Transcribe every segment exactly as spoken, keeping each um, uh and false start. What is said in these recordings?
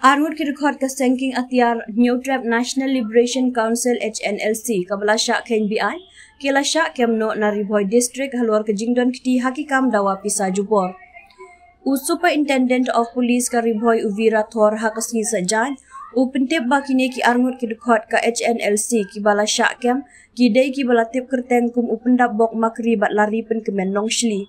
Arngut ki dkhot ka seng kieng atiar Hynñiewtrep National Liberation Council H N L C kaba la shah kheiñ beaiñ ki la shah kem noh na Ri Bhoi District halor ka jingdon kti ha ki kam dawa pisa jubor. U Superintendent of Police ka Ri Bhoi u V Rathore ha ka sngi Saitjaiñ u pyntip ba kine ki arngut ki dkhot ka H N L C kiba la shah kem ki dei kiba la tip kyrteng kum u Pyndapbok Makri bad la ri pynkmen Nongshli.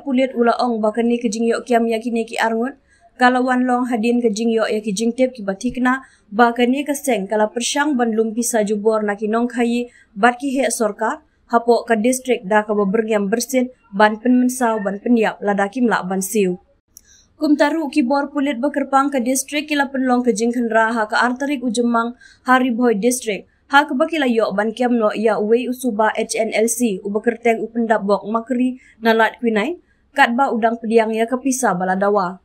Pulit u la ong ba kane ka jingïoh kem ïa kine ki arngut ka la wan long hadien ka jingïoh ïa ki jingtip kiba thikna ba kane ka seng ka la pyrshang ban lum pisa jubor na ki nongkhaïi bad ki heh sorkar hapoh ka district da kaba byrngem byrsit ban pynmynsaw ban pynïap lada kim lah ban siew. Kumta ruh ki bor pulit ba kyrpang ka district ki la pynlong ka jingkhynra ha ka ar tarik u Jymmang ha Ri Bhoi District ha kaba ki la ïoh ban kem noh ïa uwei u suba H N L C uba kyrteng u Pyndapbok Makri na Lad Quinine katba u dang pdiang ïa ka pisa ba la dawa.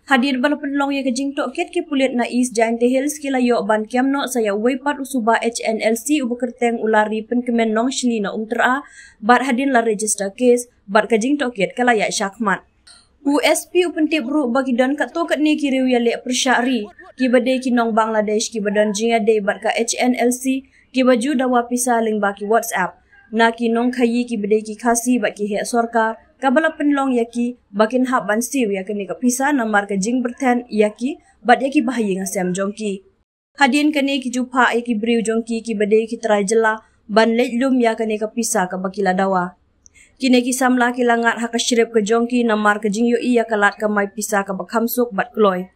Hadien ba la pynlong ïa ka jingtohkit ki pulit na East Jaintia Hills ki la ïoh ban kem noh sa ïa uwei pat u suba H N L C uba kyrteng u la ri pynkmen Nongshli na Umtyra bad hadien la register case bad ka jingtohkit ka la ïaid shakhmat. U S P u pyntip ruh ba ki don katto katne ki riew ïaleh pyrshah ri kiba dei ki nong Bangladesh kiba don jingïadei bad ka H N L C kiba ju dawa pisa lyngba ki WhatsApp na ki nongkhaïi kiba dei ki Khasi bad ki heh sorkar kaba la pynlong ïa ki ba kin hap ban siew ïa kane ka pisa namar ka jingbyrthen ïa ki bad ïa ki bahaïing hasem jong ki. Hadien kane ki ju phah ïa ki briew jong ki kiba dei ki trai jylla ban leit lum ïa kane ka pisa kaba ki la dawa. Kine ki samla ki la ngat ha ka shrip ka jong ki namar ka jingïohi ïa ka lad kamai pisa kaba kham suk bad kloi.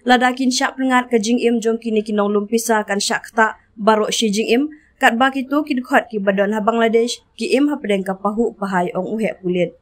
Lada kin shah pynngat ka jingim jong kine ki nonglum pisa kan shah ktah baroh shi jingim katba kito ki dkhot kiba don ha Bangladesh ki im hapdeng ka pahuh pahai, ong u heh pulit.